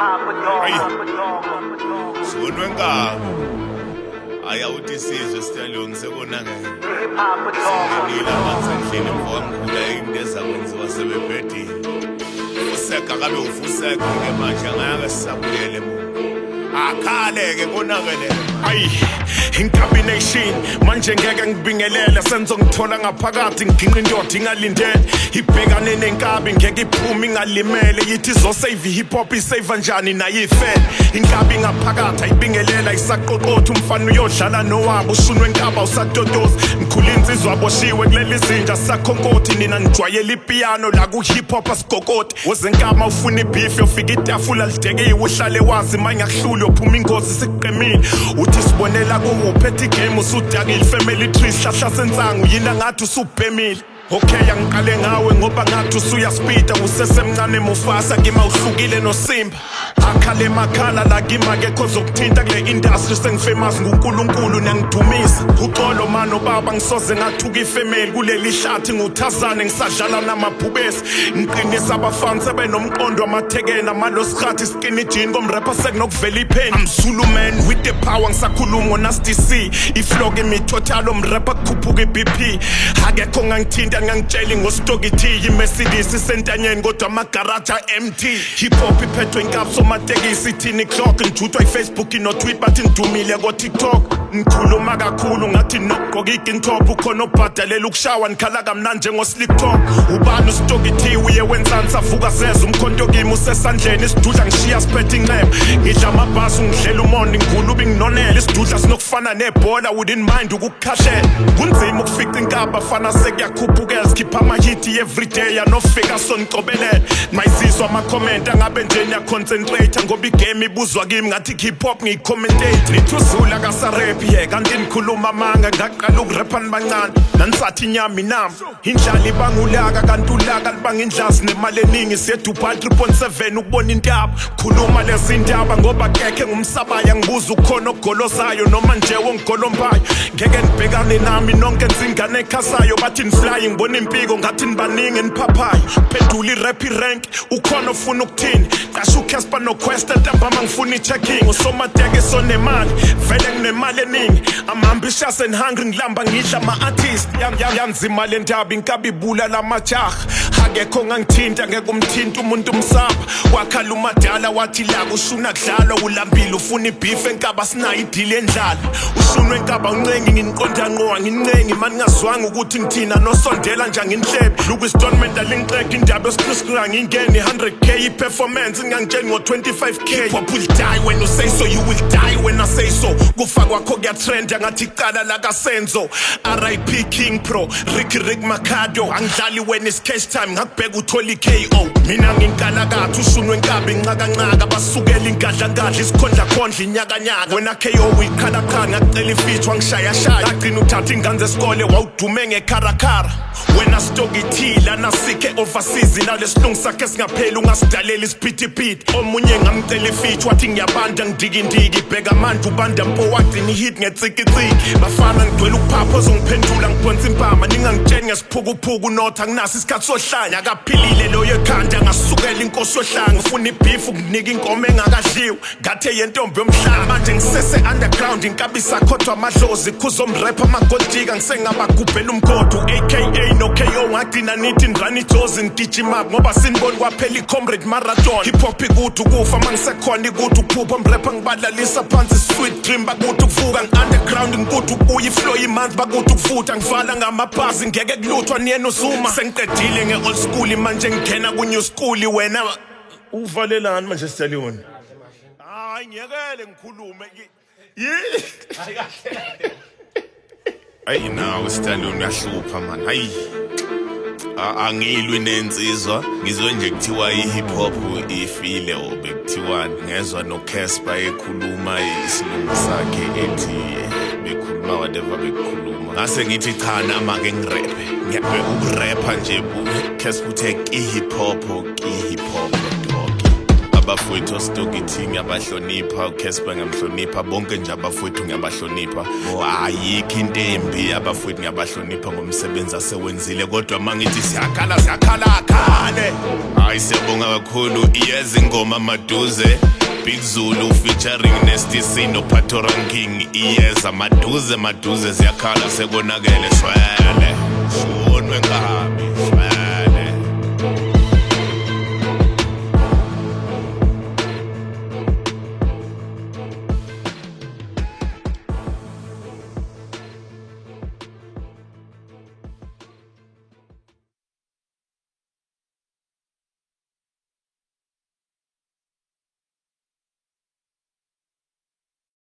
Ayi. Shonwe nkabi. Ayawuthi sizwe stallion sekonakele. Sengenile amanzi endlini mfowamkhulu into ezakwenziwa sebebhedile. Fuseka kabe ufuseka ke manje angeke sisabuyele emuva. Akhale-ke konakele. Ayi, inkabi nation manje ngeke ngibingelele senzo ngithola ngaphakathi nginqa indoda ingalindele ibhekane nenkabi ngeke iphume ingalimele yithi izosave hip hop isave njani nayo ifele inkabi ngaphakathi ayibingelela isaqoqotha umfana uyodlala nowabo ushunwe enkaba usatotoza ngikhula insizwa aboshiwe kuleli zinja sakhonkothi nina nijwayele ipiyano la ku hip hop asigokoti Wozenkama ufuna ibeef yofika itafula lidekiwe uhlale wazi mangakuhluli yophuma ingozi sikuqemile uthi sibonela kuwuphethe igame usudakile family tree sihlahla sensangu yina ngathi usubhemile. Okay, angiqale ngawe ngoba ngathi usuyaspida usesemncane Mufasa kima uhlukile noSimba akhale emakhala la kimi akekho ozokuthinta kule industry sengifamous nguNkulunkulu niyangidumisa uxolo mano baba ngisoze ngathuka ifamily kuleli hlathi nguthazane ngisadlala namabhubesi ngiqinisa abafana sebenomqondo amathekeni amalosikhathi skinny jean komrapper sekunokuvela ipheni I'm Zulu man with the power ngisakhuluma ngoNasty C iflow kimi total omrapper kukhuphuka iBP akekho ngangithinta ngangitsheli ngostoki T iMercedes isentanyeni kodwa amagaraja empty. Hip hop iphethwe inkabi somatekisi ithini clock ngijutshwa iFacebook noTwitter bathi ngidumile koTikTok ngikhuluma kakhulu ngathi nokugqoka igintop ukhona obhadalela ukushawa nikhala kamnandi njengoslick talk ubani ustoki T uye wenzansi avuka seza umkhonto kimi usesandleni isidudla ngishiya siphethe inxeba ngidla amabhasi ungidlela umona ingulube inginonela isidudla sinokufana nebhola wouldn't mind ukukukhahlela kunzima ukufica inkaba fana sekuyakhuphukela sikhipha amahiti everyday anofika sonicobelele mayizizwa ama-comment angabe nje niyaconcentrate ngoba igame ibuzwa kimi ngathi hip hop ngiyicommentator nithi uzula kasarephi ye kanti nikhuluma amanga ngaqala ukurepha nibancane nanisathi inyama inami indlala ibangulaka kanti ulaka libanga indlazi nemali eningi siye Dubai 3.7 ukubona intaba khuluma lezi ndaba ngoba kekhe ngumsabaya ngibuza ukhona ogolozayo noma nje wongigolombayo ngeke nibhekane nami nonke nzingane ekhasayo bathi nifly ngibona impiko ngathi nibaningi eniphaphayo phendula irap irank ukhona ofuna ukuthini qasha uCasper noQuesta ntambama ngifuna i-checking usomateke sonemali vele nginemali eningi I'm ambitious and hungry ngilamba ngidla ama-artist yanzima le ndaba inkabi ibulala amajaha akekho ngangithinta ngeke umthinta umuntu umsapha wakhala umadala wathi la kushuna kudlalwa ulambile ufuna ibhifu enkaba sinayo idili endlala ushunwe enkaba uncengi nginiqonda ngqo angincengi mani ngazwanga ukuthi ngithina nosondela nje anginhlebe luku istonement alingixega indaba esikhriskra ngingeni 100K i-performance ingangitsheni ngo-25K pop will die when you say so you will die when I say so kufa kwakho kuyatrenda ngathi icala lakasenzo RIP King Pro Ricky Rick Makhado angidlali when it's cash time ngakubheka uthole i-KO mina nginkalakatha ushunwe inkabi inqakanqaka basukela ingadlangadla isikhondlakhondla inyakanyaka wena KO uyiqhalaqhala ngakucela ifithu wangishayashaya ngagcina uthatha ingane zesikole wawudume ngekharakara wena stoki T lana sikhe overseas nalesilungu sakhe singapheli ungasidalela isiphithiphithi omunye ngamcela ifithu wathi ngiyabanda ngidikindiki bheka manje ubanda mpo wagcina ihit ngetsikitsiki bafana ngigcwele ukuphapha ozongiphendula ngiphonsa impama ningangitsheni ngesiphukuphuku notha anginaso isikhathi sohlanya akaphilile loyo ekhanda ngasukela inkosi yohlanga ufuna ibhifu kunika inkomo engakadliwa ngathe yentombi yomhlaba manje ngisese underground inkabisa khothwa amadlozi khuzomrepha amagoldika ngisengabagubhela umgodi aka no KO ngagcina nithi nirani ijozi ngigijima ngoba siniboni kwaphela i-comrade marathon hip hop ikude ukufa mangisekhona ikude ukuphupha mrepha ngibalalisa phansi sweet dream bakude ukuvuka ngi-underground ngikude ukubuya iflow imanzi bakude ukufutha ngivala ngamabhazi ngeke kuluthwa niyena uzuma sengiqedile nge-old school manje ngingena ku-new school wena uvalelani manje stallion hayi ngiyekele ngikhulume Ayi nawe Stallion uyahlupha man. Hayi. Angilwi nensizwa ngizwe nje kuthiwa i-hip hop ifile or bekuthiwani ngezwa noCasper ekhuluma isilungu sakhe ethi bekhuluma whatever bekukhuluma ngase ngithi cha nami ake ngirephe ngiyabe ukurepha nje Casper uthe ki-hip hop ki-hip hop dog abafowethu oStoki T ngiyabahlonipha uCasper ngiyamhlonipha bonke nje abafowethu ngiyabahlonipha ayikho into embi abafowethu ngiyabahlonipha ngomsebenzi asewenzile kodwa uma ngithi siyakhala siyakhala akhale. Hayi, siyabonga kakhulu. Iyeza ingoma maduze, Big Zulu featuring Nasty C no Patoranking. Iyeza maduze maduze, ziyakhala, sekonakele shwele, shonwe nkabi.